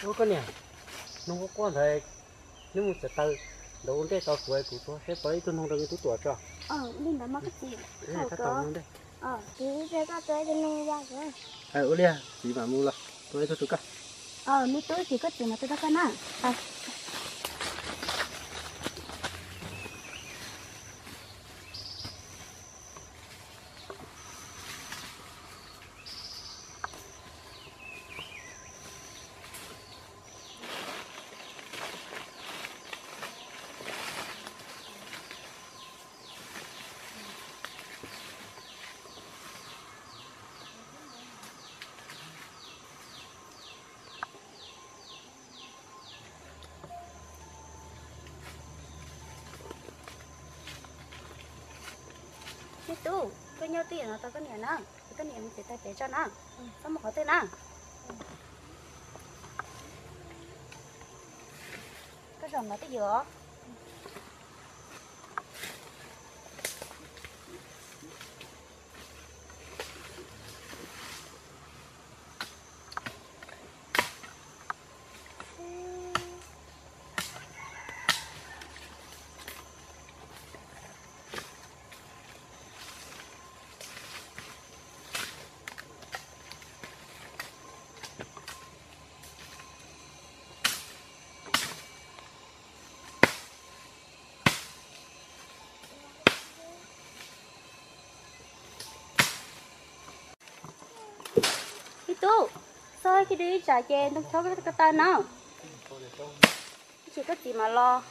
Ub, koj niam, hnub quaj quaj ntawd, neb mus txiav taws ntawd ua ntej tau kuv, kuv tuaj seb puas ib tug noog rau me tub tuam tso. Tab tom ntej. Ua li, txiv mam mus los tua ib tug rau koj. Me tub, txiv koj txiv mas tua rau koj na. Me tub, koj nyob twj ywm no tos koj niam na, koj niam mus txiav taws pem tso na, txhob mus qhov twg na. Koj zaum no twj ywm os. Me tub, xauj kiag dua ib tsam ces ntoo chob ko taw no, ib tsam koj txiv mam los.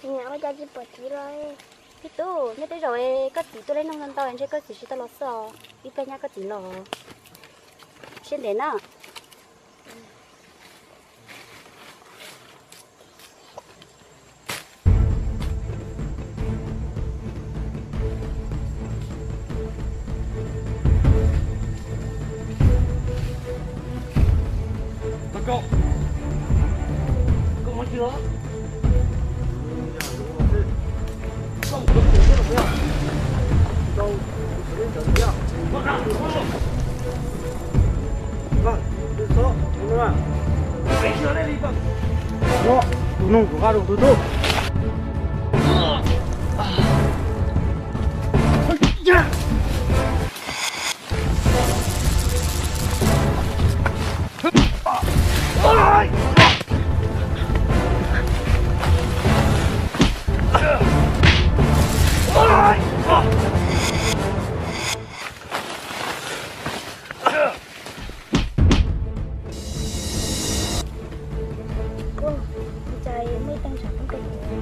Ua cas tsis pom txiv los? Tub, nyob tej zaum koj txiv tuaj leb noog ntau ntau ntshe koj txiv tsis tau los xwb os. Ib pliag nyab koj txiv los, siab ntev na. Tus noog kuv nqa rau tus tub. Ua cas muaj ib teeg tshav kub kawg.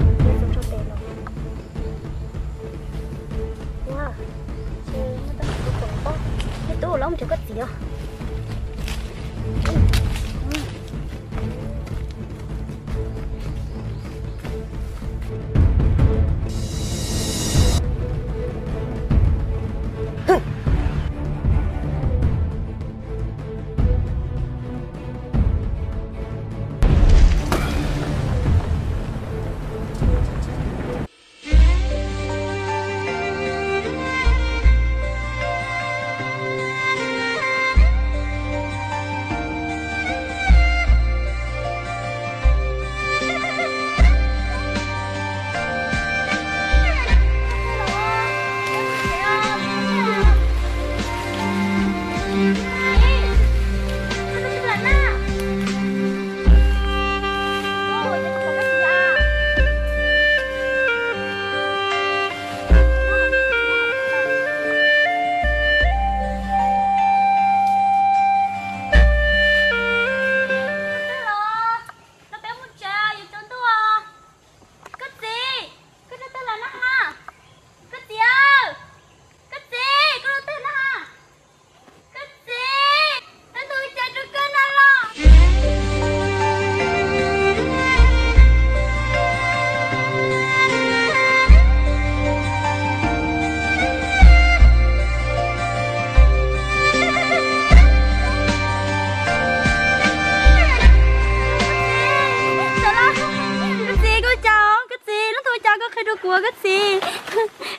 Kuv, koj txiv,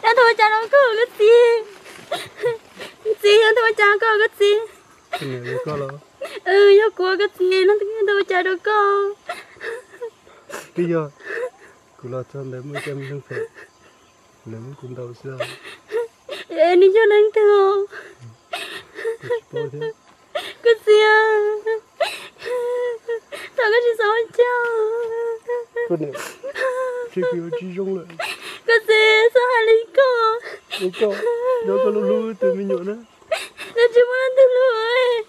leej twg ua cas rau koj, koj txiv? Txiv, leej twg ua cas rau koj, koj txiv? Yog kuv, koj txiv, leej twg ua cas rau koj? Twb yog kuv los txog ntawd muaj ib co me neeg phem, lawv muab kuv ntaus xwb. Es nws yog leej twg? Koj txiv, thov koj tsis txhob ua cas. Tsis zoo lawm. Koj txiv, txhob hais li ko. Koj, koj hlub hlub tus me nyuam na. Koj tsis muaj leej twg hlub,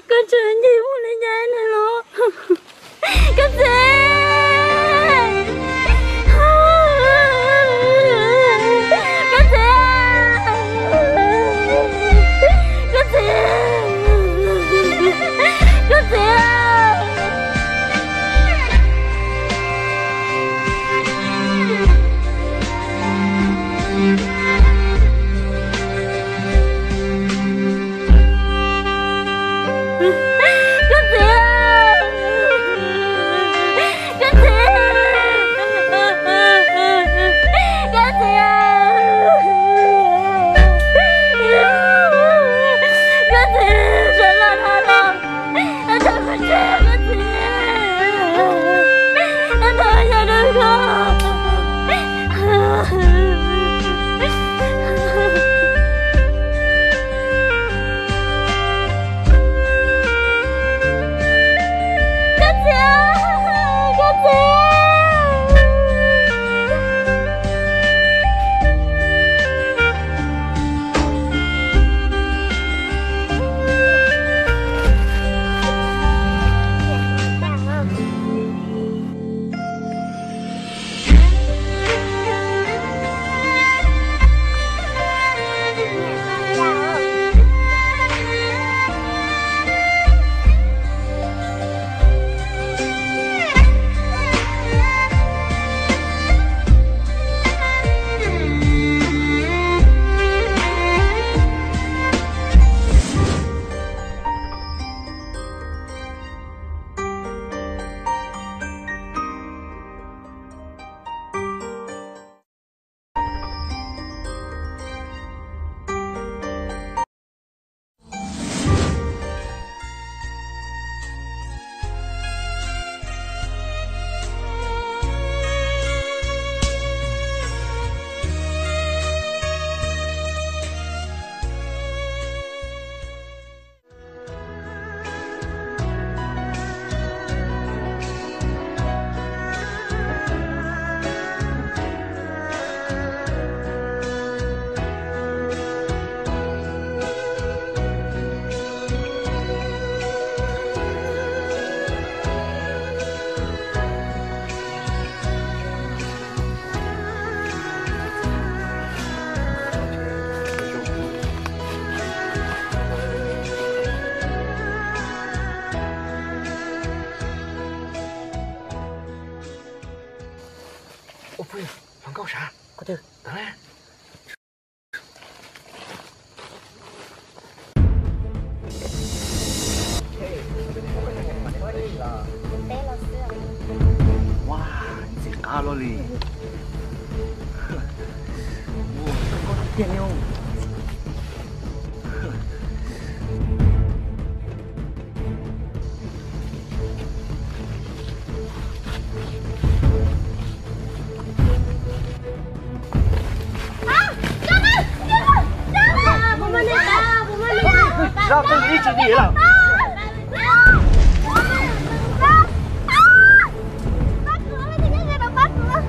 koj tseem ncig mus li cas na los? Koj txiv, koj txiv, koj txiv, koj txiv. Koj txiv, koj txiv, koj txiv, koj txiv, sawv los dhau los, thov koj txiv, koj txiv, thov yog rau koj. Koj txiv, koj txiv. Ua puag, hluas nkauj sav, ko tw, tawm na. Ua, ntxim qab luaj li. Ua, koj tiag li. Zaj twg ib tsis dim lawm. Pab kuv, leej twg nyob ze no pab kuv,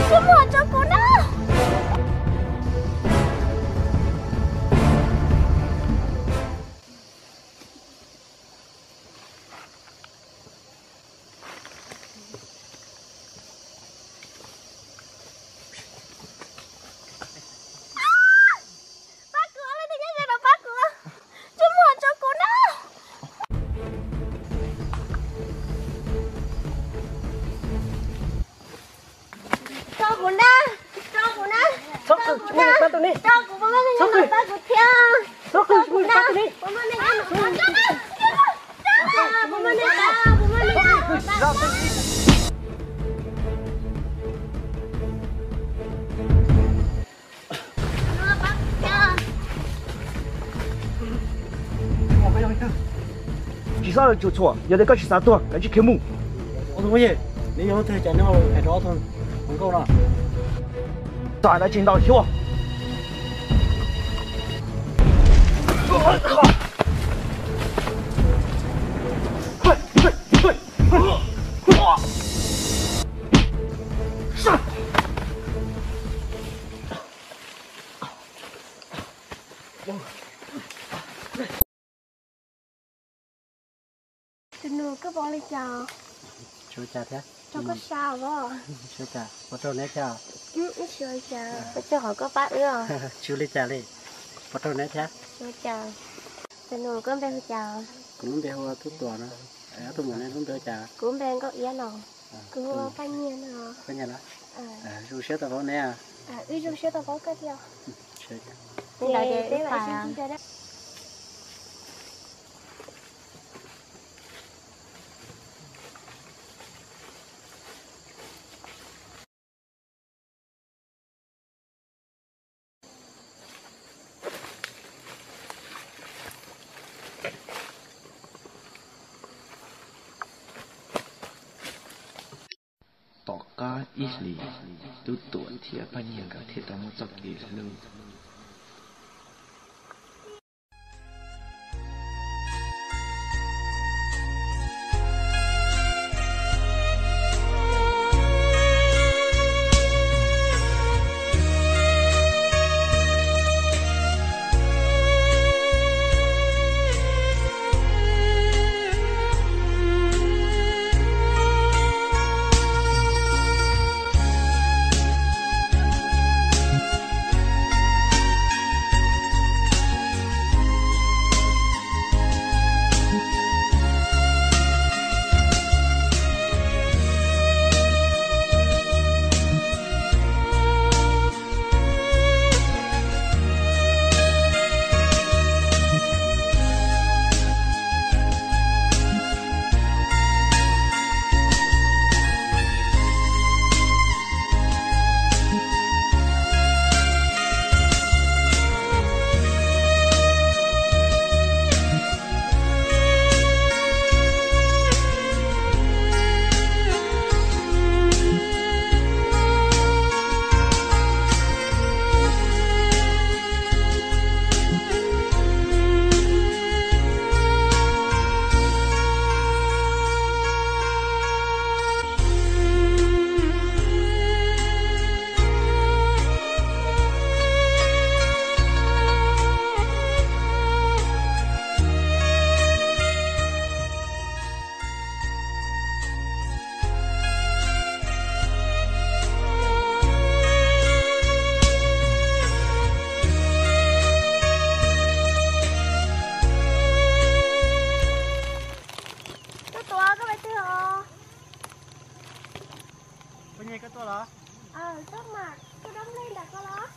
tso muag tso kuv na. Tso kuv na, tso kuv na, tso kuv na, tso kuv, pab kuv thiab. Tso kuv na, tso kuv na. Txhob lawv tsuam txhuam, yog tias koj tsis xav tuag, koj tsis khiav mus. Ob tug phooj ywg, neb yuav ua twg cas neb ho hais rau ob tug hluas nkauj no? Txawm hais dab tsi ntau xyuas. Tus nus, koj pom li cas? Tsis ua cas thiab. Rau koj sav os. Tsis ua cas, puas rau neb thiab? Ib tsis ua cas. Koj coj qhov koj pab wb os. Tsis ua li cas li. Puas rau neb thiab? Tsis ua cas. Tus nus, koj npe hu cas? Kuv lub npe hu ua Tub Tuam no. Ob tug muam, neb lub npe hu cas? Kuv npe Nkauj Iab no. Kuv hu ua Paj Nyiag no. Paj Nyiag los? Zoo siab tau paub neb. Wb zoo siab tau paub koj thiab. Ces peb mam sib ntsib dua na. Tom qab ib hlis, Tub Tuam thiab Paj Nyiag nkawd thiaj tau muaj txoj kev hlub. Koj tuaj, koj mus twg os? Koj nyiag koj tuaj los? Koj mas koj dob nplej ntawm ko los?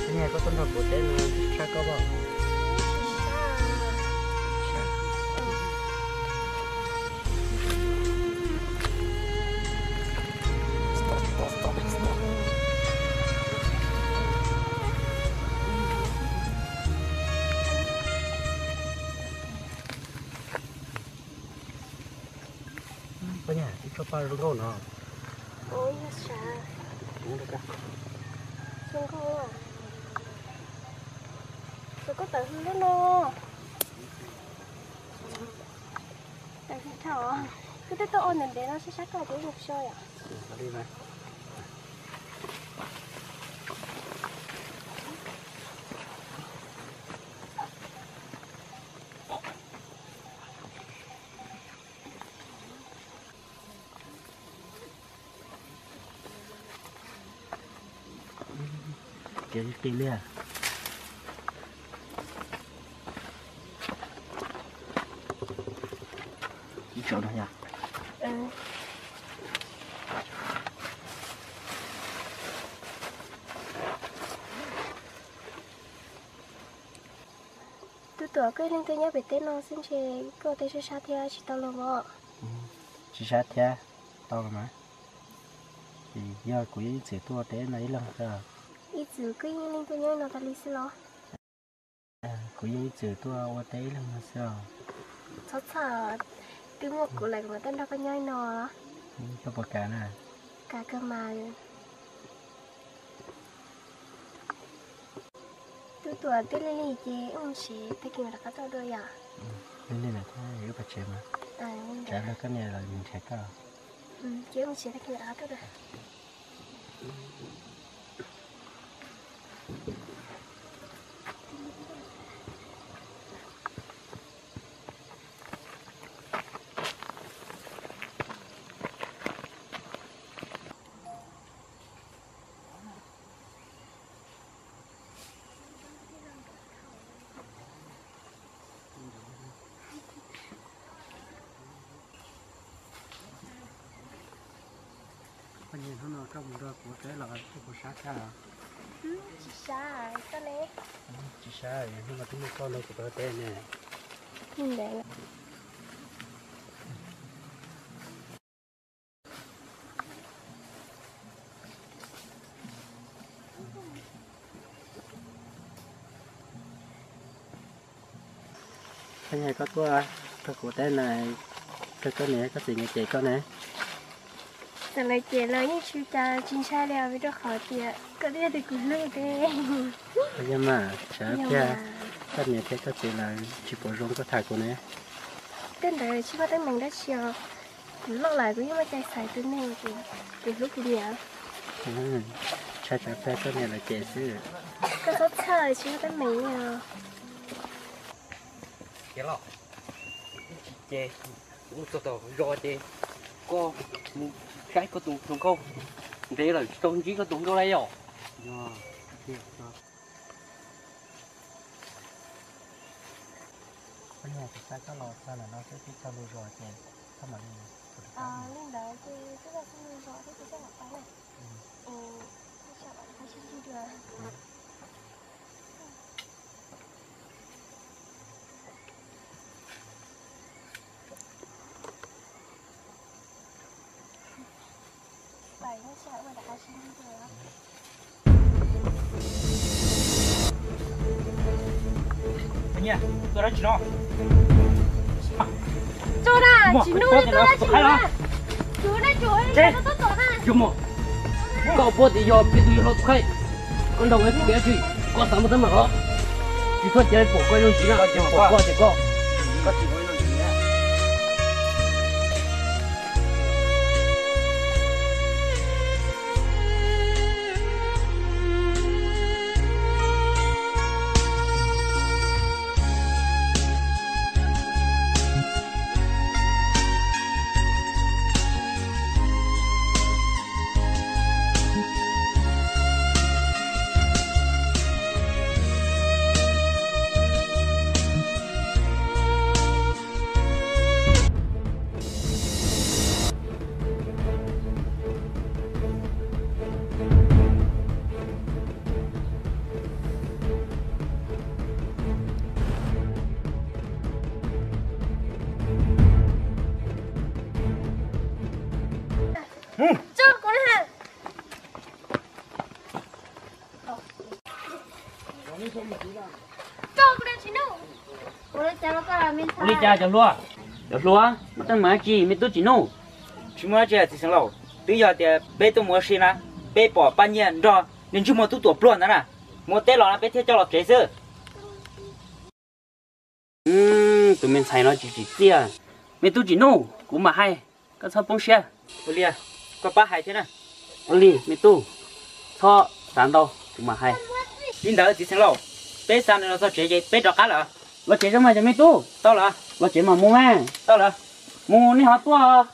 Koj nyiag koj tuaj nrog kuv teb no, tshab koj pom? Tshab. Zoo nkauj no. Ua, yog sav. Zoo nkauj. Tus koj tawm hws lub no. Tawm hws dhau. Koj twb tuaj ua ntev ntev no sab sab koj ces mus so yom. Ces qis li. Ib tsoom no yog. Tub Tuam, koj ib leeg tuaj nyob pem teb no xwb ntshe koj ua teb sab sab thiab tsis tau los os. Tsis sab thiab, tau los mas. Ces yog kuv yeej ib txwm tuaj ua teb no ib leeg xwb. Ib txwm koj yeej ib leeg tuaj nyob no tas li xwb los? Kuv yeej ib txwm tuaj ua teb ib leeg no xwb os. Txhob txhawj, twb muaj kuv lawm kuv mam tuaj nrog koj nyob no. Koj puas kam na? Kam kawg mas. Tub Tuam, twb lig lig ces wb mus tsev, tag kis mam rov qab tuaj dua yom. Lig lig lawm thiab, wb pais tsev mas. Tsam luag koj niam los nrhiav koj. Ces wb mus tsev, tag kis mam rov qab tuaj dua. Koj niam, hnub no koj mus nrog kuv ua teb los koj puas sab kawg? Tsis sab, koj ne? Tsis sab, hnub no twb muaj koj nrog kuv ua teb ne. Koj niam, koj tuaj nrog kuv ua teb na, koj niam koj txiv nkawd cem koj ne. Txawm lawv cem los yeej tsis ua cas, tsis ntshai li os, vim rau qhov tias koj twb yog tus kuv hlub thiab. Yog mas, tsam thiab koj niam thiab koj txiv lawv tsis pom zoo koj tham kuv ne. Tej ntawd tsis muaj teeb meem dab tsi os. Kuv loj lawm kuv yeej muaj cai xaiv tus neeg uas kuv hlub kuv nyiam. Ntshai tsam peb koj niam lawv cem xwb. Koj txhob txhawj, tsis muaj teeb meem li os. Ces los, ces kuv txog tom zos ces koj mus saib koj tus hluas nkauj ntev lawm tsis tau ntsib koj tus hluas nkauj li os. Koj niam, kuv xav koj los txog ntawm no xwb, twb txog lub zos ces koj mam li. Li ntawd ces twb txog lub zos thiab ces koj mam pais na. Tuaj dab tsi no? Tsis nug, tuaj dab tsi no? Yog mas, koj puab tias yog peb tug yawg hlob tub qhaib, koj nrog kuv ua teb dab tsi? Koj xav muaj teeb meem los? Tsis txhob cia pom koj zoo ntsis na, pom koj ces koj. Ua li cas cov hluas? Cov hluas, muaj teeb meem dab tsi me tub Tsim Nuj? Tsis muaj dab tsi txiv xeev laus, twb yog tias peb tuaj mus ua si na, peb pom Paj Nyiaj nrog niag ntsej muag tub tuam pluag ntawd na, mus teb los na peb thiaj coj los tsev xwb. Tus me ntxhais no tsis tsim txiaj. Me tub Tsim Nuj, kuv mam hais, koj txhob poob siab. Ua li, koj pab hais thiab na. Ua li me tub, txhob xav ntau, kuv mam hais. Li ntawd txiv xeev laus, peb xa nws los txog tsev ces peb rov qab lawm. Los tsev tso mas cov me tub. Tau lawm. Los tsev mas mus mas. Tau lawm. Mus nej ho tuaj.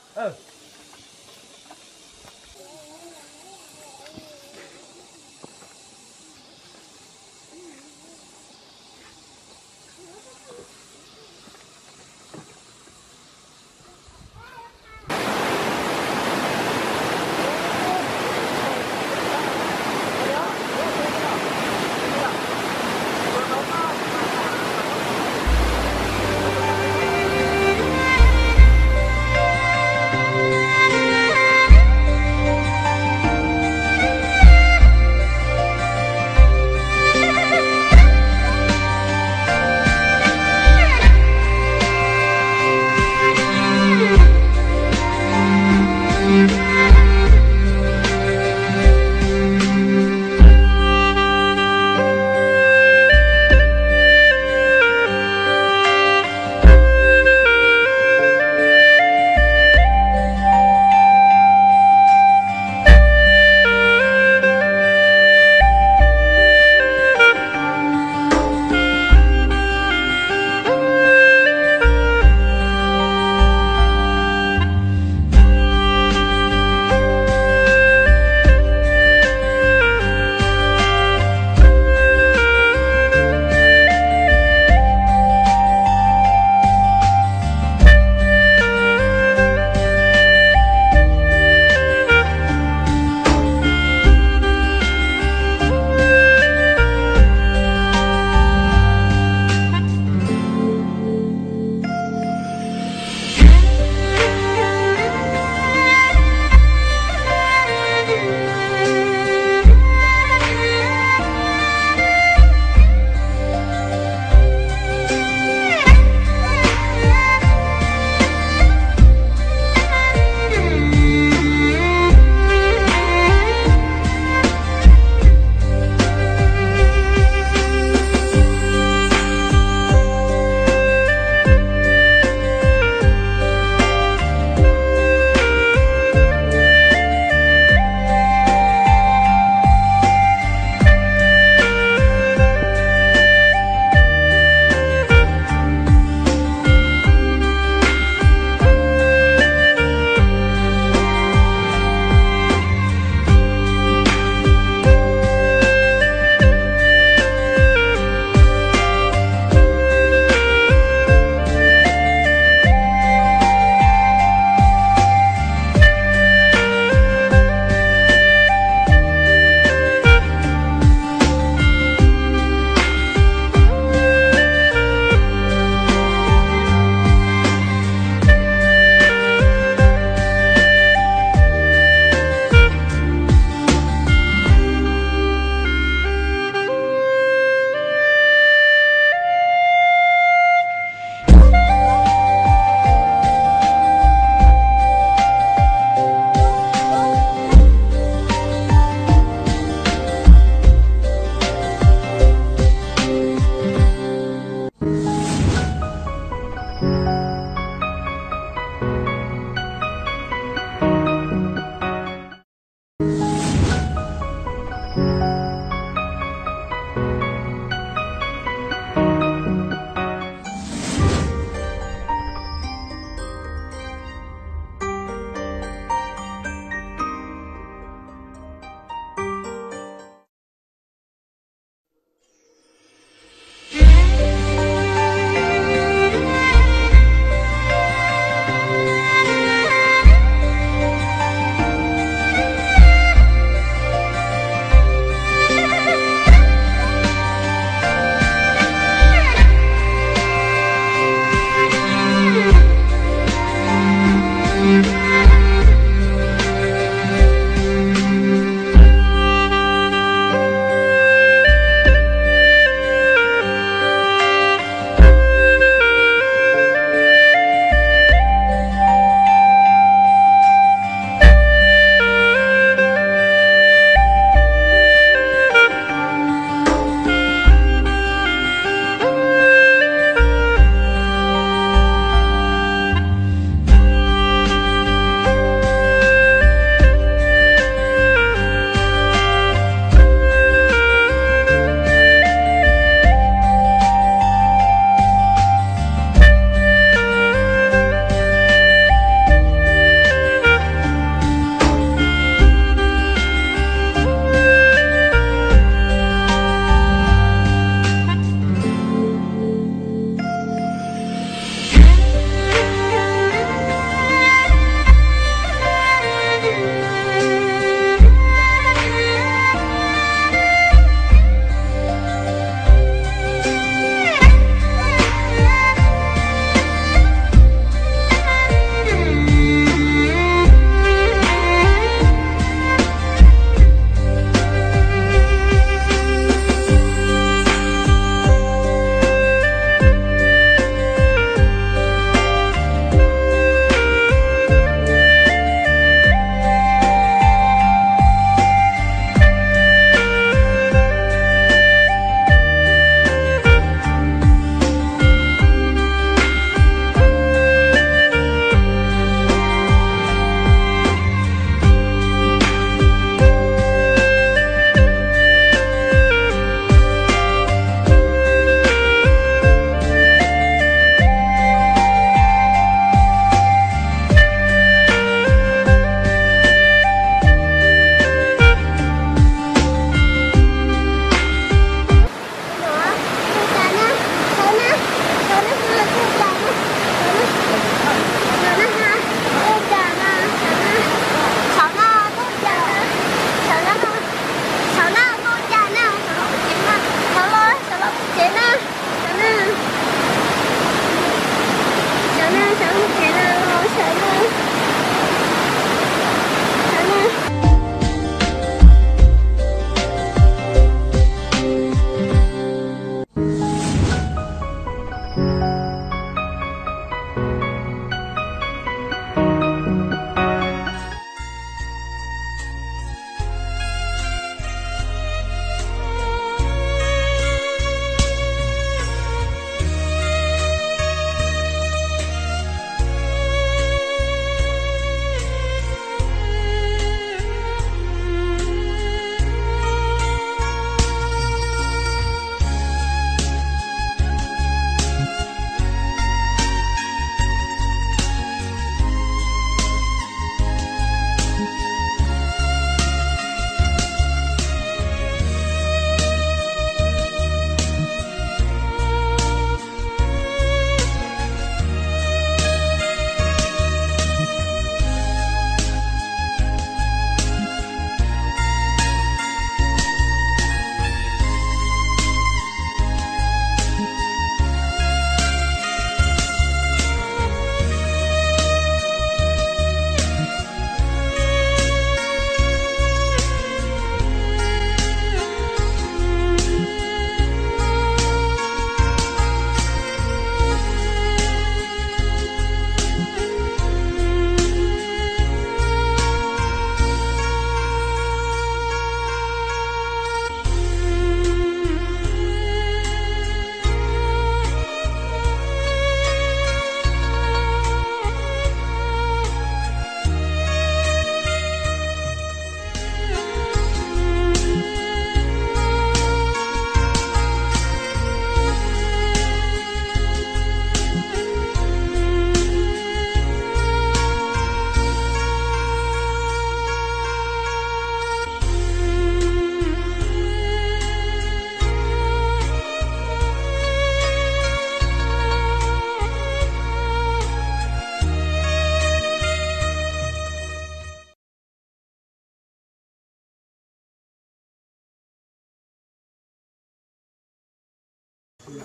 Tsis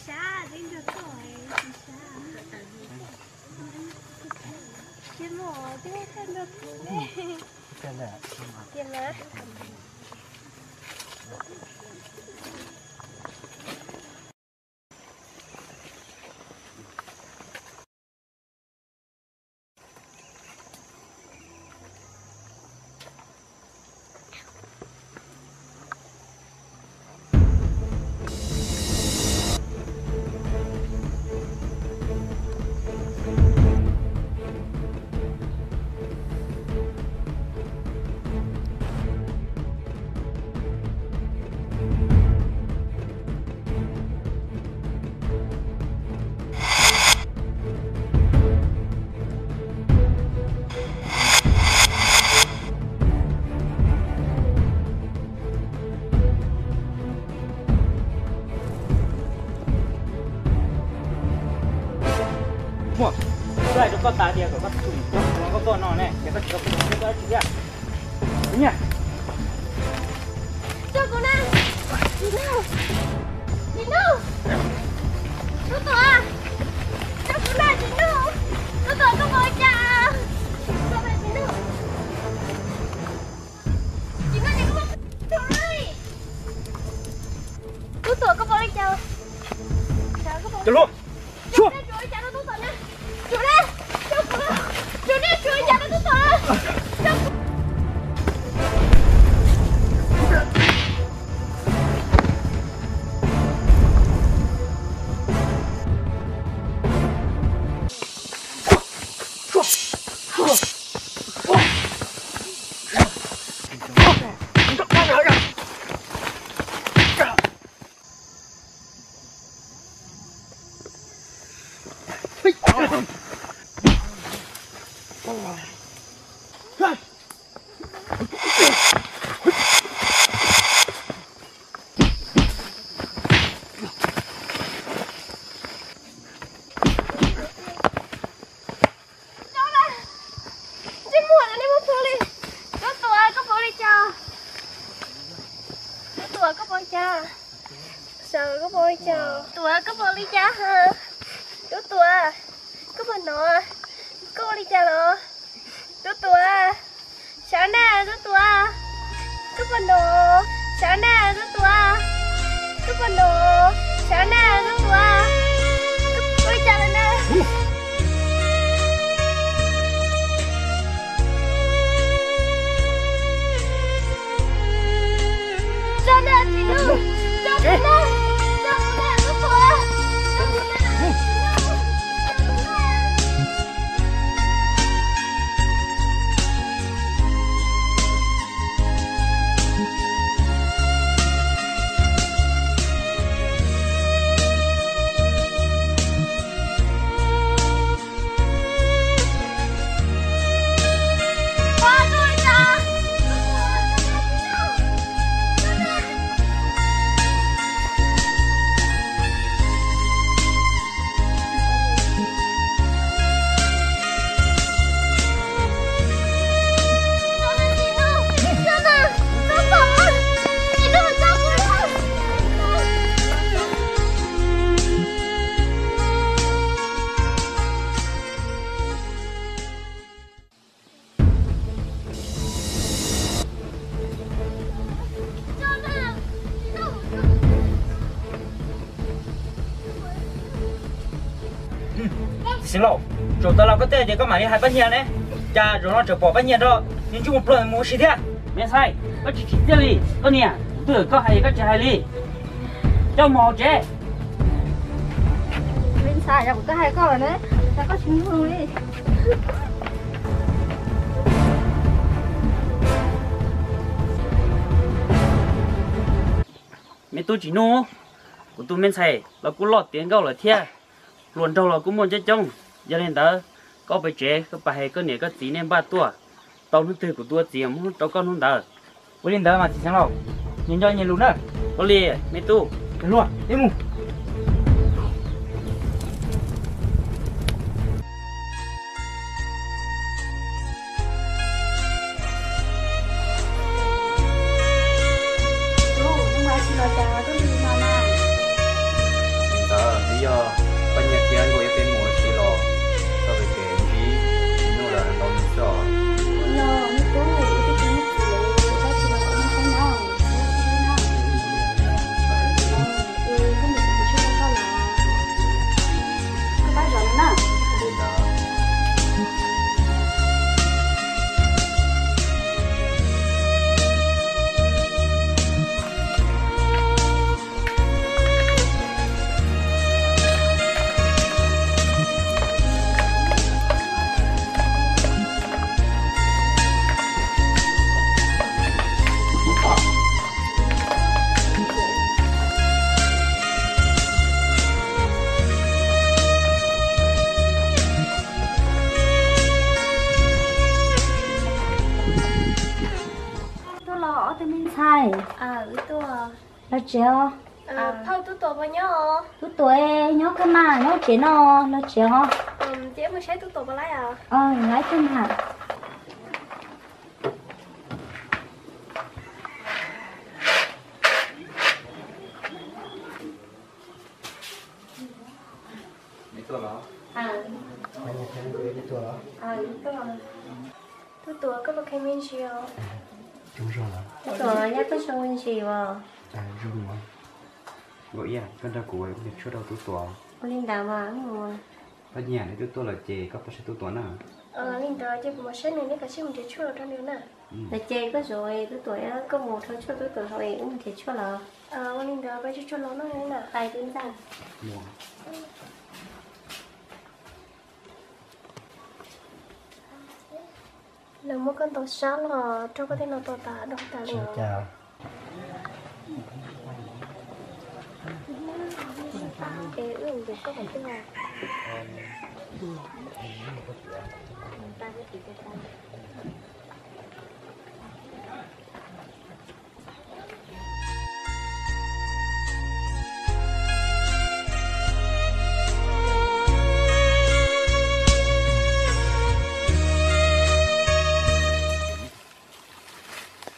sab, tsis sab. Ces mus, ces mus nrog kuv ne. Ces mas. Muaj, kuv hais rau koj tas tias kom koj tsum koj tuaj no ne, ces koj tsis tau kuv tsis thiab. Nyiaj. Tso kuv na. Tsis nug. Tsis nug. Tub Tuam. Tso kuv na, tsis nug. Tub Tuam, koj puas ua cas? Tsis nug. Tsis nug ces koj puas ua cas? Tub Tuam, koj puas ua cas? Cov hluas, tsum. Ntsej muag no nej muab phuav li. Tub Tuam, koj puas ua li cas? Tub Tuam, koj puas ua cas? Sawv, koj puas ua li cas? Tub Tuam, koj puas ua li cas? Tub Tuam, koj puas hnov? Koj ua li cas los? Tub Tuam, sawv na Tub Tuam. Koj puas hnov? Sawv na Tub Tuam. Koj puas hnov? Sawv na Tub Tuam. Koj puas ua li cas lawm na? Sawv na tsis nug. Sawv na, sawv na Tub Tuam. Xeev Laus, zaum tas los koj twb hais tias koj mam li hais Paj Nyiag ne, cas zaum no tseem pom Paj Nyiag nrog niag ntsuj mus plaws mus ua si thiab. Me ntxhais, koj tsis tsim txiaj li, koj niam, twb koj hais koj tsis hais li. Coj mus hauv tsev. Me ntxhais, yog kuv twb hais koj lawm ne, cas koj tsis mloog li? Me tub Tsim Nuj, kuv tus me ntxhais los kuj loj tiav nkauj lawm thiab, hluas nraug los kuj muaj coob coob. Yog li ntawd, koj pais tsev koj pais hais koj niam koj txiv nej npaj tuaj, tau hnub twg kuv tua txiv muab rau koj hnub ntawd. Ua li ntawd mas txiv Xeev Laus, nyias nco nyias lus na. Ua li, me tub. Cov hluas, peb mus. Tus, hnub no tsis los cas koj mus Los ob tug me ntxhais, los tsev os. Tub Tuam nyob kawg mas, nyob tsev no, los tsev os. Laib tug mas. Tub Tuam, koj los kheev me ntsis os. Tub Tuam, nyob toj zoo me ntsis os. Koj nrog kuv mus nrhiav tshuaj rau Tub Tuam. Ua li ntawd mas. Koj nyiam li Tub Tuam lawm ces koj pab saib Tub Tuam na. Li ntawd ces kuv mus saib nws, neb kav tsij mus nrhiav tshuaj los rau nws na. Ces koj zaum Tub Tuam, koj mus rau tshuaj Tub Tuam hauv es wb mus nrhiav tshuaj los. Ua li ntawd pais tsuag tsuag los no na. Pais tub ntxawg. Lawv muab koj ntaus sab los raug koj tej no tua tas dog tas li.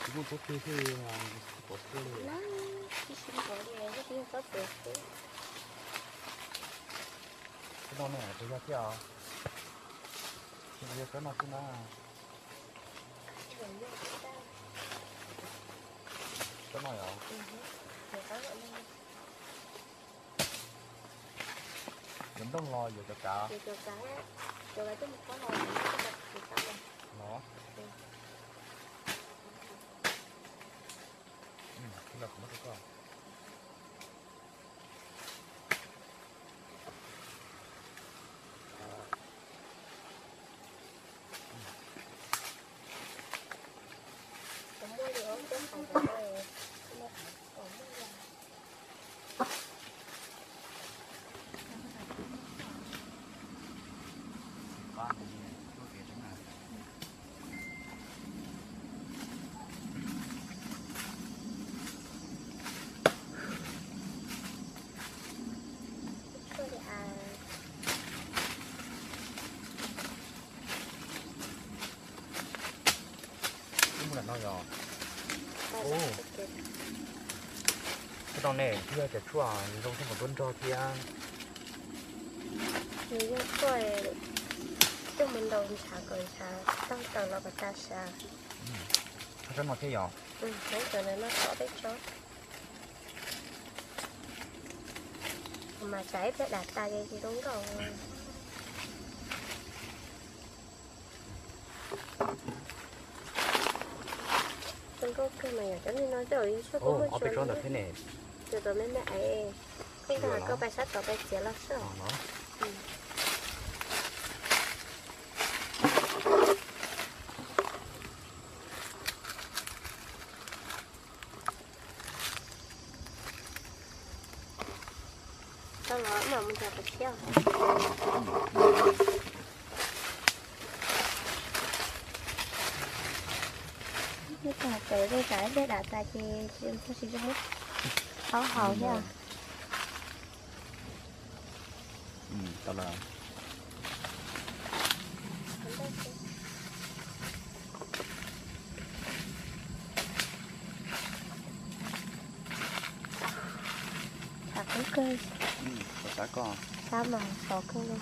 Tsis muaj pob kws thiab, tsis muaj pob kws thiab. Tsis muaj pob kws thiab. Tsis muaj pob kws thiab. Tsis yog tsob no xwb na. Tsob no yog. Yuav nplooj los yuav cov kav? Yuav cov kav, cov kav coj mus khaub los. No. Tij laug, kuv muab rau koj. Ub, no yog. Ub, no ne, yog cov tshuaj zoo thiab, nrog nrog thiab. Nws yog tshuaj coj mus ntaus ntshav kom ntshav tag taws los kom tas sab. Tsob no thiab yog? Cov no no xov peb tsob. Mas tsam ib pliag dam tas ces tsis zoo nkauj. Zoo nkauj kawg mas yom, cov niag no tej zaum yus tshuaj kuj muaj tsob ntawd thiab ne. Cov tom me me es, koj pais sab tod pais txiav los xwb. Tau los mam mus nrhiav qhov tshiab. Ib pliag tag tas ces tsis zoo, tsis zoo, qhov haus thiab. Tau lawm. Tshav kub kawg. Xav koj, xav mas xov kawg li.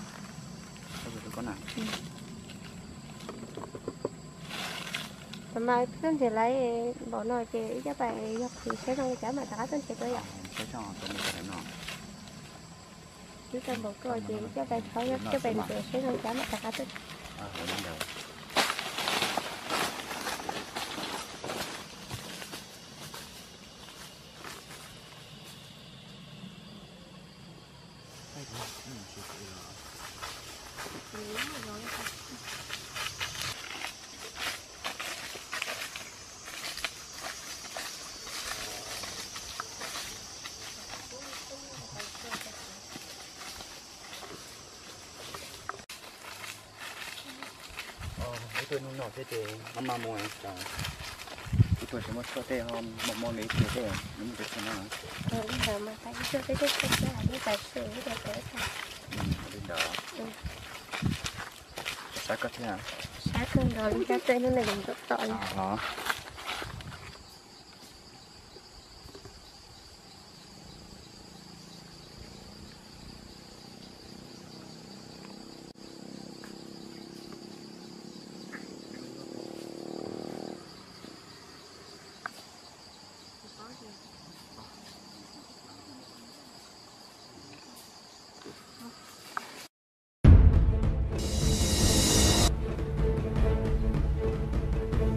Mas pheej nrhiav lawm npaum no ces ib coj pais yog khwv saib zoo cas mam rov qab tuaj nrhiav dua yom. Twb tau npaum koj ces ib coj pais rhaub, coj pais nrhiav saib zoo cas mam rov qab tuaj. Ib tug nug no thiab ces maj mam mus tas. Tuaj tsis muaj tshuaj tej ho muaj muaj nws ib tug tej nws muaj tus tshuaj no. Li ntawd mas tas ib tug tej tej tshuaj thiab li tas sis ib tug tej tas. Li ntawd. Sab koj thiab. Sab kawg nkaus li, sab kawg hnub no yeej ntxuav tom li.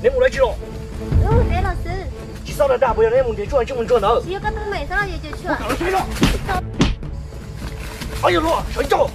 Neb mus dab tsi los? Tsis txhob dag dag, puas yog neb mus nrhiav tshuaj tsis mus ntsuag ntawd? Ob yawg hluas, sawv ncauj.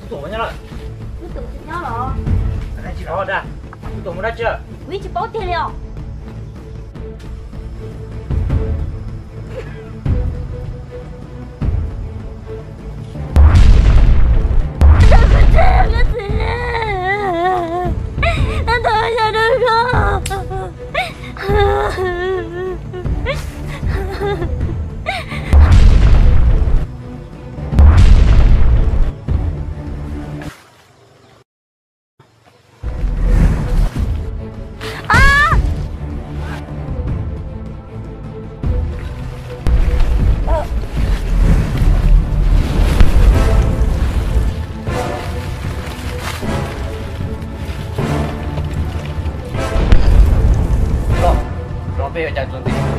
Tus tuam nyob lawm. Tus tuam tsis nyob los? Tsis paub dag. Tus tuam mus dab tsi? Kuv yeej tsis paub tiag li os. Los, los peb yuav cas txuas ntxiv.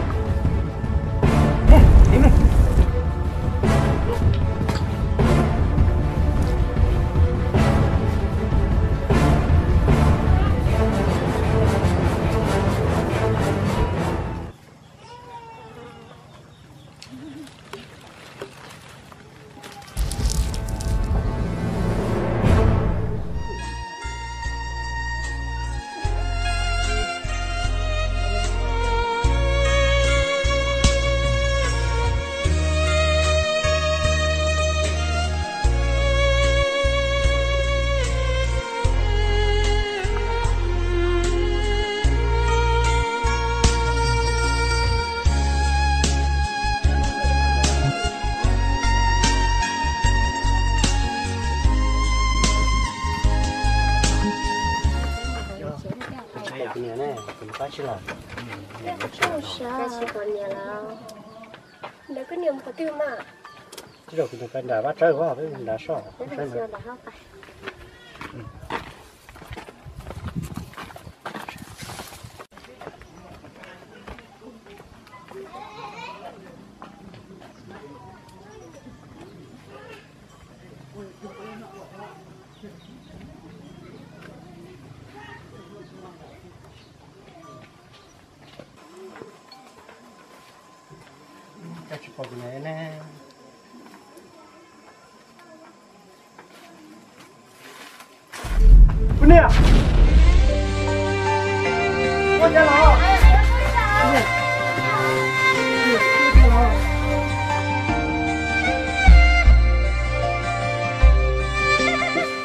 Kuv niam ne, kuv pab tsis los. Tsis pom niam lawm. Ntawd koj niam mus qhov twg mas? Tej zaum kuv mus pais nram vaj tsawb, peb mus nram soj. Koj tsis pom kuv ne? Kuv niam! Koj cas los?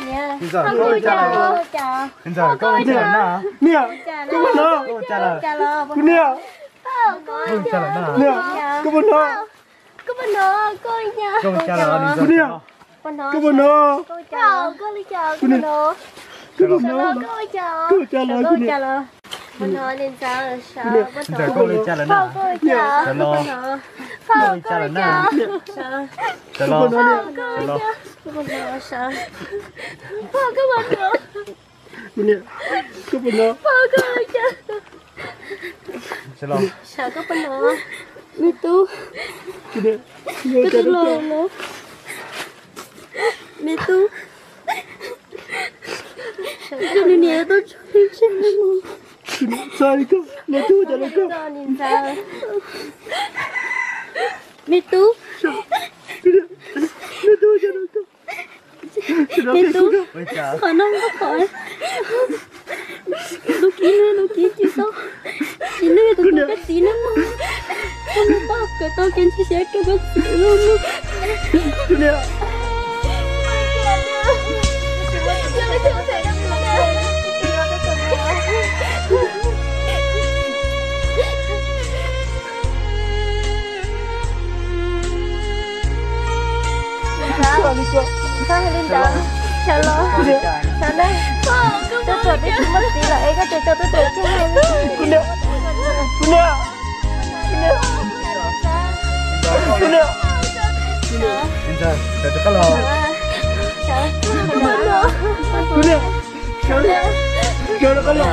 Niam, koj ua cas los? Niam, koj ua cas los? Kuv niam! Niam, koj puas hnov? Kuv niam, koj puas hnov? Kuv niam, koj puas hnov? Koj puas hnov? Koj ua cas los kuv niam? Koj puas hnov? Niam, koj puas hnov? Niam, koj puas hnov? Niam, koj puas hnov? Niam, koj puas hnov? Me tub, koj twb los lawm. Me tub, koj niam tau tso peb tseg lawm. Txhob li koj, me tub, txhob li koj. Me tub, me tub, txhob li koj. Me tub, qhov no yog qhov lub kib no, lub kib ci tau. Tsis, nws yog tus tub koj txiv na mog. Koj mus pab kawm tau kev ntseeg siab rau koj txiv lub mog. Txhob hais li ntawd, sawv los, sawv na. Tuaj txog twb tsis muaj txiv lawm es koj tseem tso tuaj tseem tsis hais li. Kuv niam, kuv niam, kuv niam, kuv niam, kuv niam, sawv los, kuv niam, sawv los, kuv niam, kuv niam, kuv niam, kuv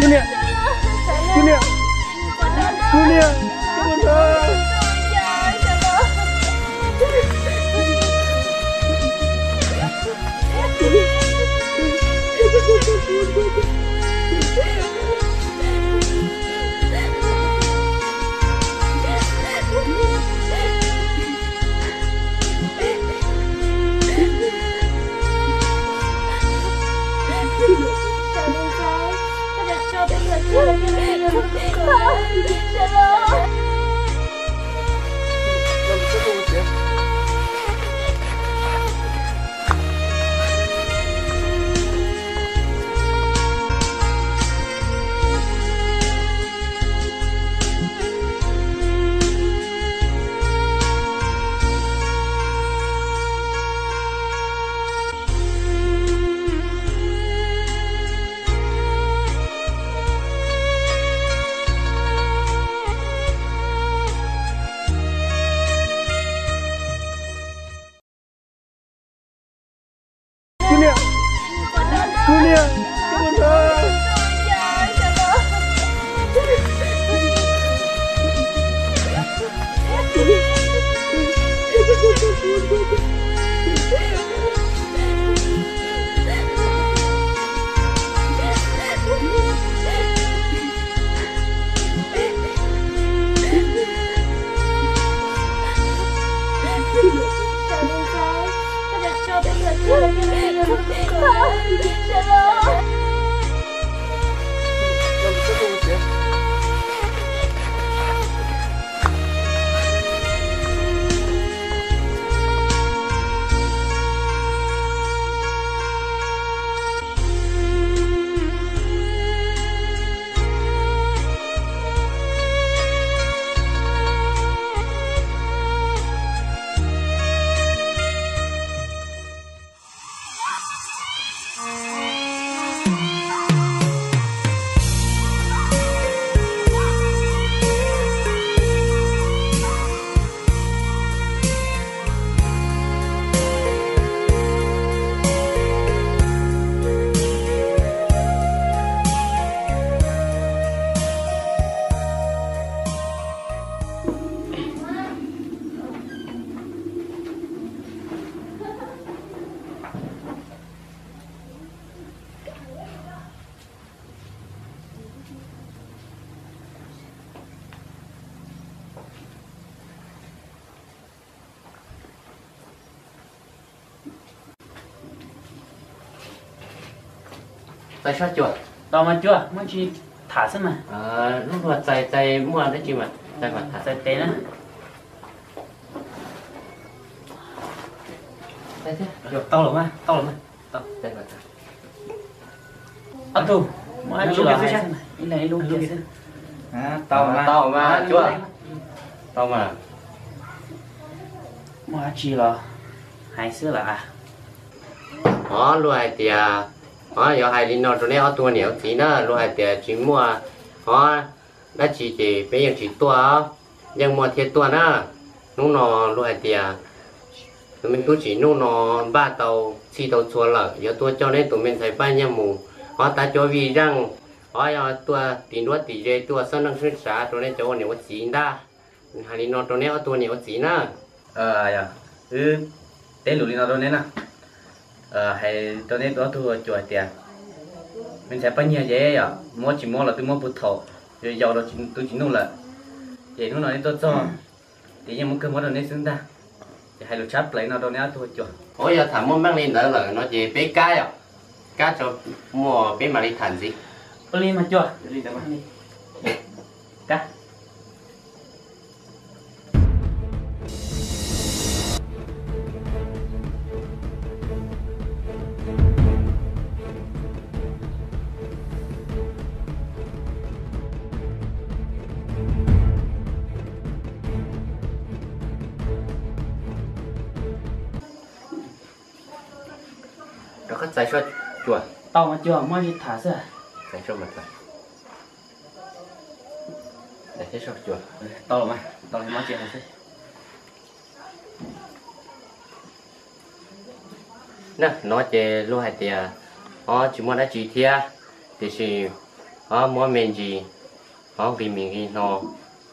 niam, kuv niam, kuv niam, kuv niam. Kuv niam, kuv niam, kuv niam. Txais soj cuas. Tau mas cuas, muaj tsis tham xwb mas. Lub luag txais txais muaj dab tsi mas txais kom tham. Txais tes na. Tau lawm mas, tau lawm mas. Ob tug, muaj dab tsi los hais xwb mas, ib leeg ib lub kiag xwb. Tau mas cuas, tau mas. Muaj dab tsi los hais xwb lawm. Hov luag hais tias, hov yuav hais li no rau neb ob tug niam ua txiv na, luag hais tias tsis muaj, hov, dab tsi ces peb yeej tsis tuaj, yeej muaj thiaj tuaj na. Hnub no luag hais tias tus me tub Tsim Nuj no npaj tau txhij tau txhua lawm, yuav tuaj coj neb tus me ntxhais Paj Nyiaj mus, hov, tab cuab vij zeej, hov, yog tuaj tis nruab tis ze, tuaj xeeb leej xeeb xav rau neb cov ua niam ua txiv ntag. Hais li no rau neb ob tug niam ua txiv na. Wb teb lus li no rau neb na, hais rau neb ob tug cuas hais tias, me ntxhais Paj Nyiaj ces yog muab tsis muab los twb muab puag thaum yau yau rau tub Tsim Nuj lawm, ces hnub no neb tuaj txog ces yeej muab kawg muab rau neb xwb ntag. Ces hais lus tshab plaws no rau neb ob tug cuas. Ua yog tham muaj meej li ntawd lawm no ces peb kab yom, kab tso muaj peb mam li tham ntxiv. Ua li mas cuas. Rov qab txais soj cuas. Tau mas cuas, muaj tsis tham xwb. Txais soj mas txais. Tau mas, tau mas tsis hais xwb. Na, no ces luag hais tias, hov, tsis muaj dab tsi thiab, tiam sis, hov, muab me ntsis, hov, nqi mis nqi hno,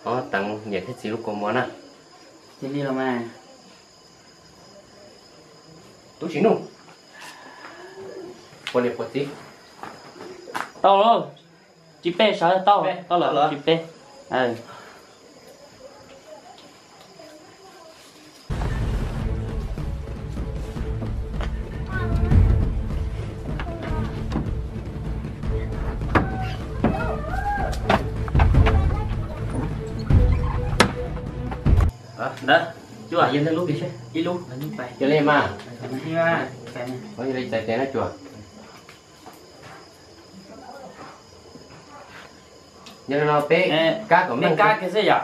hov, teev niam thiab txiv lub kua muag na. Cia li los mas. Tub Tsim Nuj, puas niam puas txiv? Tau lauj, tsis peb sawv tau, tau lawm tsis peb. Ntawd, cuas, ib lub, cia li mas, ua li txais tes na cuas. Yog li no peb kab kom meej kab kiag xwb yom.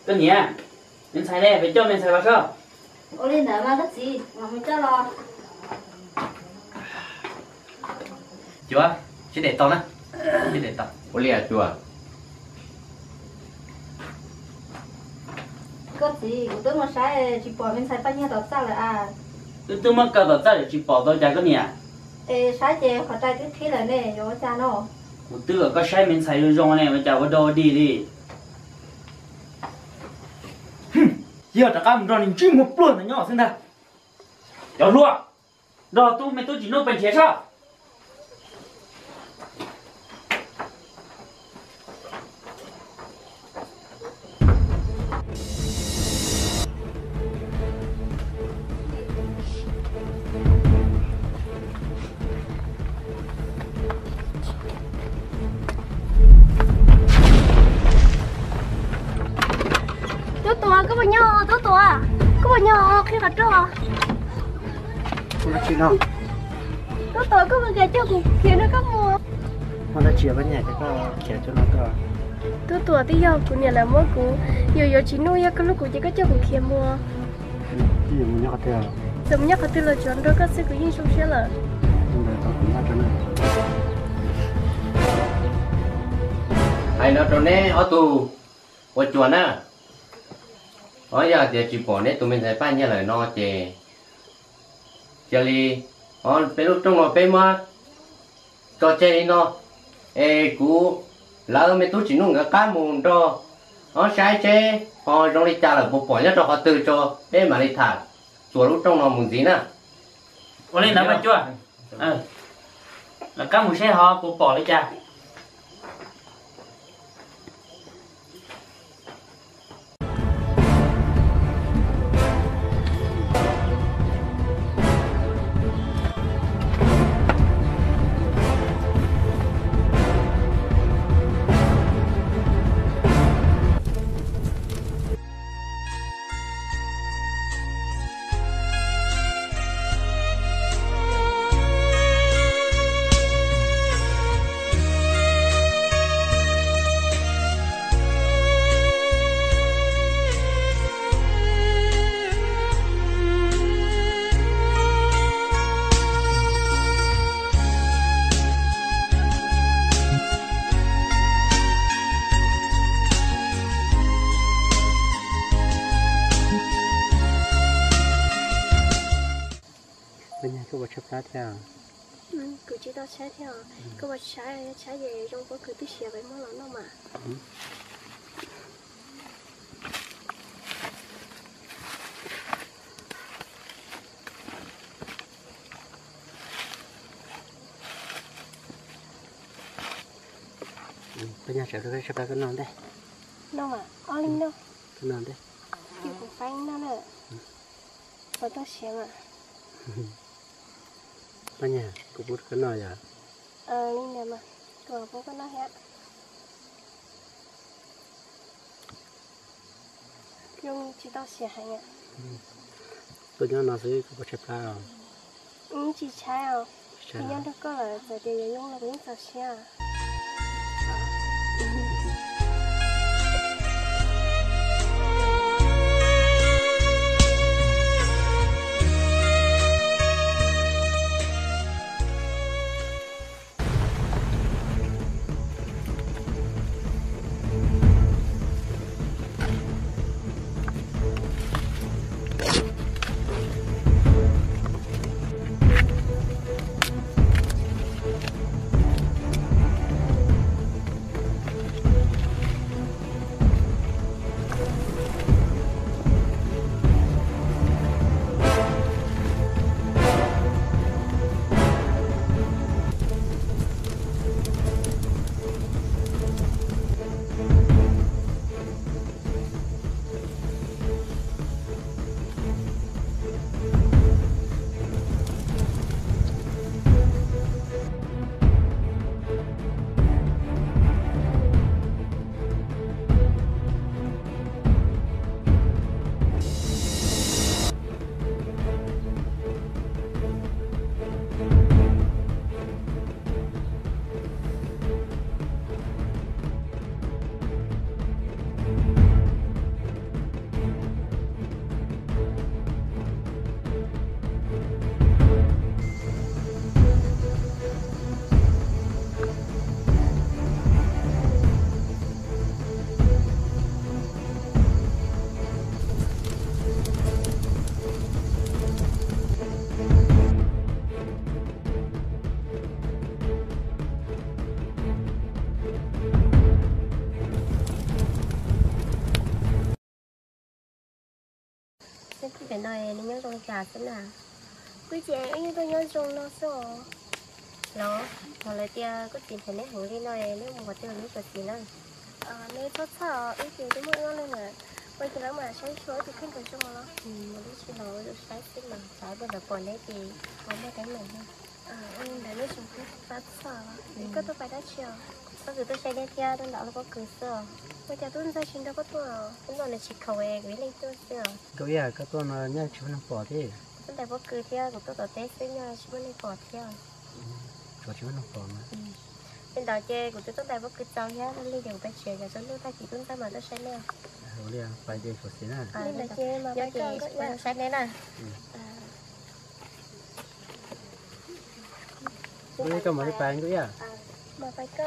Koj niam, me ntxhais ne, peb coj me ntxhais los soj. Ua li ntawd mas koj txiv, mam mus coj los. Cuas, sib dem tau na, sib dem tau. Ua li cuas. Koj txiv, kuv twb mus saib tsis pom me ntxhais Paj Nyiaj tom txaj lawm as. Wb twb muab kaw tom txaj lawm tsis pom tau cas koj niam? Es saib ces qhov rai twb qhib lawm ne, yuav ua cas no? Kuv twb kom koj saib me ntxhais zoo zoo ne, ua cas ua dog ua dig li? Yog rov qab mus nrog nws ntsib muag pluag ntawd nyob xwb ntag. Cov hluas, nrog tub me tub Tsim Nuj pes nrhiav soj. Tub Tuam, koj puas nyob? Tub Tuam, koj puas nyob? Qhib qhov rooj. Tub Tuam, koj puas kam coj kuv khiav nrog koj mus? Muaj dab tsi pab nyiaj ces koj khiav tuaj no tuaj. Tub Tuam, twb yog kuv niam lawv muab kuv yuav yuav Tsim Nuj, yog koj hlub kuv ces koj coj kuv khiav mus. Txawm mus nyob qhov twg los tsuav nrog koj xwb kuv yeej zoo siab lawm. Hais no rau neb ob tug ua cuas na, yog hais tias tsis pom neb tus me ntxhais Paj Nyiaj lawm no ces cia li, peb lub rooj no peb muab tso tseg li no, es kuv lawv me tub Tsim Nuj nkawd qab mus nrog saib seb ho zoo li cas lawm puas pom nyob rau qhov twg tso peb mam li tham txuas lub rooj no mus ntxiv na. Ua li ntawd mas cuas, lawv qab mus seb ho puas pom li cas. Tshaib thiab? Kuv tsis tau tshaib thiab. Koj puas tshaib? Tshaib ces zoo pob kws twb siav peb muab los noj mas. Koj nyob sawv rau koj tshaib plab koj noj ntej. Noj mas, ob li noj. Koj noj ntej. Ces kuv faib noj na. Puas tau siav mas? Koj nyiam kuv pub koj noj yom? Li ntawd mas, kuv pub koj noj thiab. Zoo tsis tau siav heev. Koj nyob no xwb koj puas tshaib plab os? Tsis tshaib os. Kuv nyob nrog koj lawm txawm tias yuav zoo los kuv yeej txaus siab. Peb pem no neb nyob zoo li cas xwb na? Kuv ces wb yeej tuaj nyob zoo no xwb os. Los, yog lawv tias koj txiv nrhiav neb heev li no neb mus qhov twg los neb txawj txiv na? Neb txhob txhawj, wb ces twb muaj wb ob leeg lawm, ua ces lawv mam saib xyuas wb tus kheej kom zoo los. Ua li tsis los wb saib xwb mas, tsam ib pliag lawv pom neb ces ho muaj teeb meem. Ua li ntawd nej tsis txhob txhawj. Koj tuaj pais dab tsi os? Pob kws tuaj saib neb thiab, tuaj ntaus pob kws xwb os. Ua cas tub ntxawg tsis nrog koj tuaj? Tub ntxawg nws tsis khoom es kuv ib leeg tuaj xwb os. Nkauj Iab, koj tuaj no nyaj tsis muaj neeg pom thiab? Kuv tuaj ntaus pob kws thiab, kuv tuaj tom teb xwb nyaj tsis muaj neeg pom thiab. Tsuas tsis muaj neeg pom na. Li ntawd ces kuv twb tuaj ntaus pob kws txaus thiab, li ces kuv pais tsev, yog tsaus ntuj tag kis tub ntxawg mam tuaj saib nej. Ua li pais ces txhob txiv na. Li ntawd ces mam pais, saib nej na. Ua li koj mam li pais Nkauj Iab. Mam pais koj.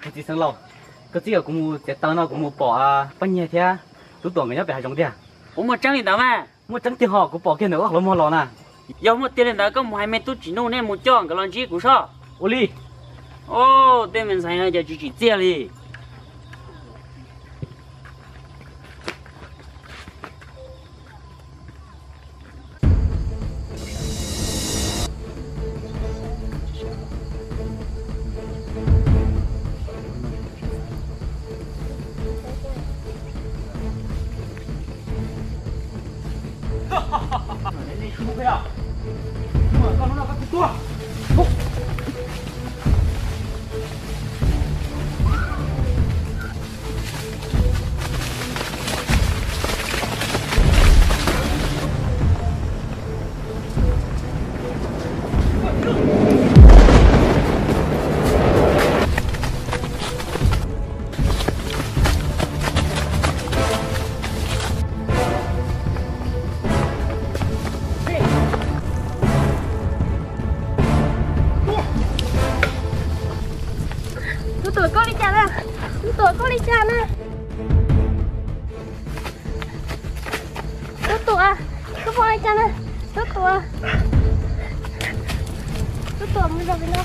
Txiv xeev laus, koj txib kom kuv mus txiav taws no kuv mus pom poj niam thiab tub tuam nkawd nyob pem hav zoov tiag. Puas muaj tseeb li ntawd mas? Muaj tseeb tiag hos, kuv pom kiag ntawm ob qhov muag los na. Yog muaj tiag li ntawd koj mus hais me tub Tsim Nuj nej mus coj nkawd los ntsib kuv sob. Ua li. Tej me ntxhais no cas tsis tsim txiaj li. Li cas na? Tub Tuam, koj pom li cas na? Tub Tuam, Tub Tuam, mus zov pem no.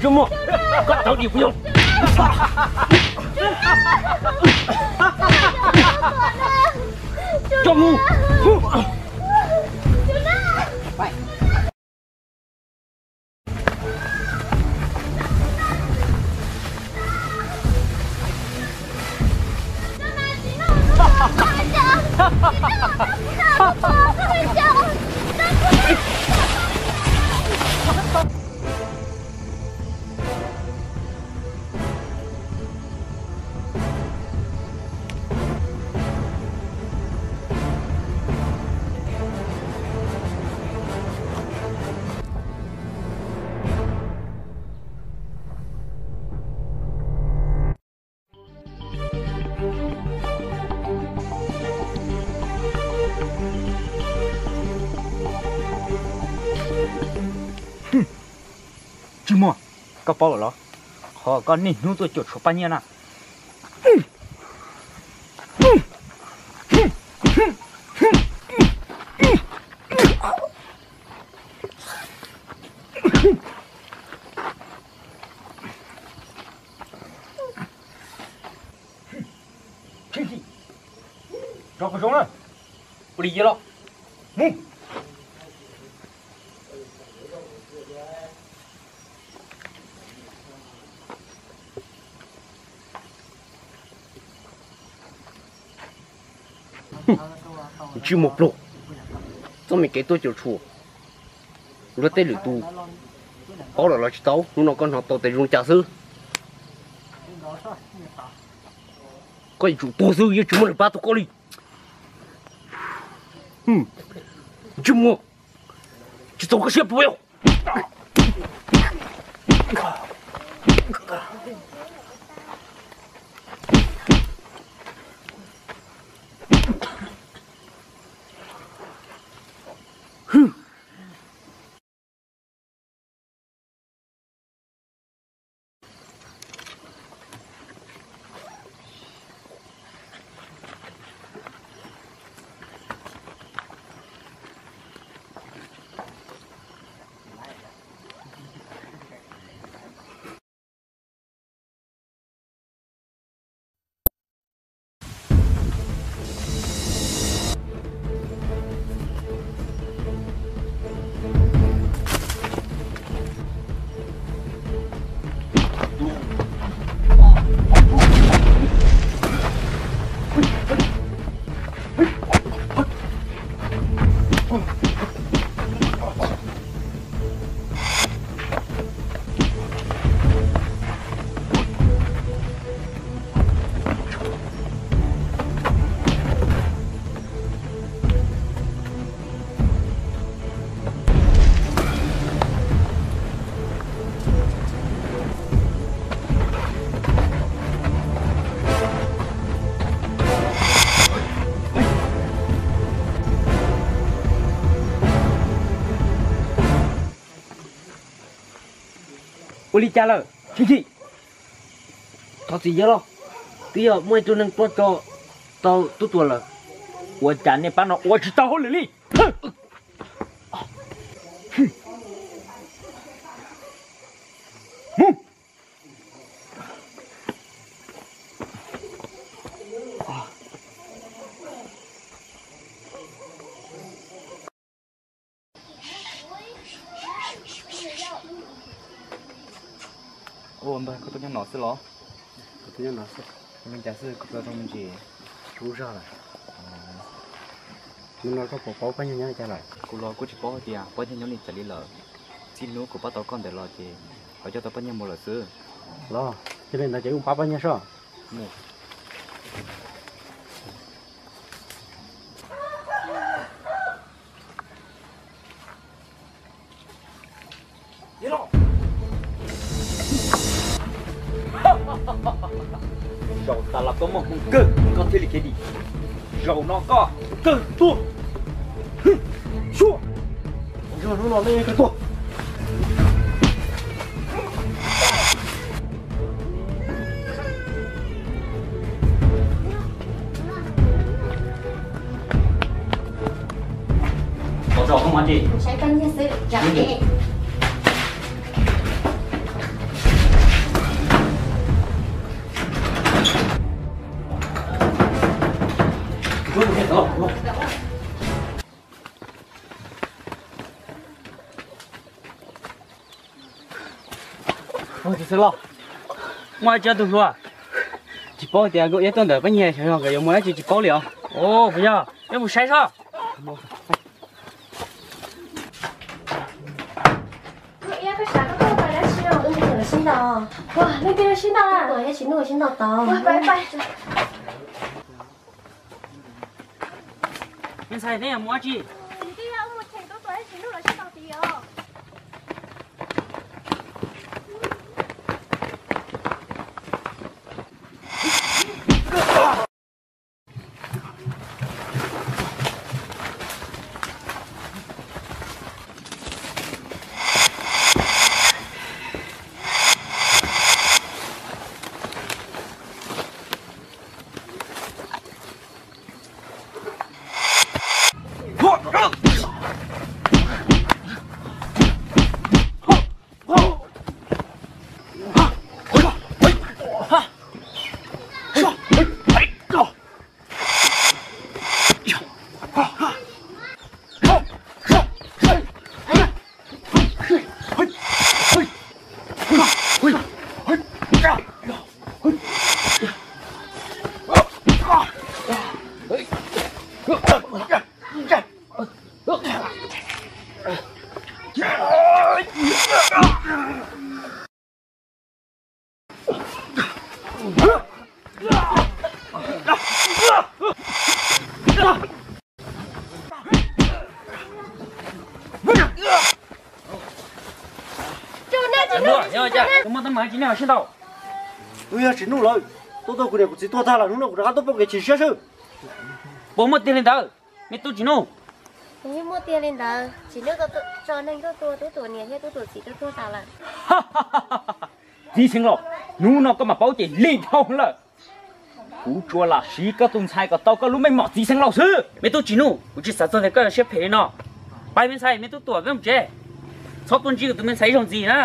Zoo Muaj, koj tau dim kuv yog. Zoo Muaj. Tsis muaj, koj paub lawm los? Qhov koj niaj hnub tuaj cuam tshuam paj nyiaj na. Tso qhov zoov na, ua li yog los, mus. Tsis muaj pluag, txoj me kev tuaj cuam tshuam luag tej lwm tus, paub lawm los tsis tau, hnub no koj hnov tau tes zoo cas xwb. Koj yuav tsum tuag xwb, yeej tsis muaj neeg pab tau koj li. Tsis muaj, tsis txaus koj siab puas yog? Ua li cas lawm? Thov txim yog los, twb yog muaj ib tug neeg tuaj tso tau Tub Tuam lawm. Ua cas nej pab no ua tsis tau hauj lwm li? Ua npawg, koj tuaj nyob no xwb los? Kuv tuaj nyob no xwb. Ua li cas xwb kuv tsis tau zoo me ntsis? Zoo zog lawm. Hnub no koj puas paub pab nyuag nyob li cas lawm? Kuv los kuj tsis paub hais tias pab nyuag nyob li cas li lawm. Txij hnub kuv pab tau koj ntawd los ces kuv coj tau pab nyuag mus lawm xwb. Los, yog li ntawd ces wb pab pab nyuag soj. Zaum tas los koj muaj hmoo kawg koj thiaj li khiav dim. Zaum no koj kawg tuag. Sua, hnub no nej kawg tuag. Tau tso koj muab tsi. Saib koj nyiag xwb tsam ne. Ua tsis xwb los? Muaj dab tsi tug hluas? Tsis paub tias nkauj iab tuaj ntawm pab nyiag xyov nkawd yuav muaj dab tsi tsis paub li os. Ua puas yog? Peb mus saib soj. Nkauj iab, koj xav koj tuaj ua dab tsi os? Wb mus sib ntaus. Ua, leej twg sib ntaus na? Tub Tuam thiab Tsis Nuj sib ntaus tod. Ua, pab pab. Me ntxhais, nej yuav mus dab tsi? Txiv tij, wb mus cheem Tub Tuam thiab Tsis Nuj lawv sib ntaus tid os. Muaj teeb meem tsi nej ho sib ntaus? Wb yog Tsim Nuj lawv, tuaj tau kuv niam kuv txiv tuag tag lawm, hnub no kuv rov qab tuaj pom kev chim siab xwb. Puas muaj tiag li ntawd, me tub Tsim Nuj? Yeej muaj tiag li ntawd, Tsim Nuj tso neeg tuaj tua Tub Tuam niam thiab Tub Tuam txiv tuaj tuag tas lawm. Txiv Xeev Laus, hnub no koj mam paub ces lig dhau lawm. Kuv tsuas lam siv koj tus ntxhais kom tau koj lub meej mom Txiv Xeev Laus xwb. Me tub Tsim Nuj, kuv tsis xav txog tias koj yuav siab phem li no. Pab me ntxhais, me tub Tuam, peb mus tsev. Txhob tuaj ntsib kuv tus me ntxhais ib zaug ntxiv na.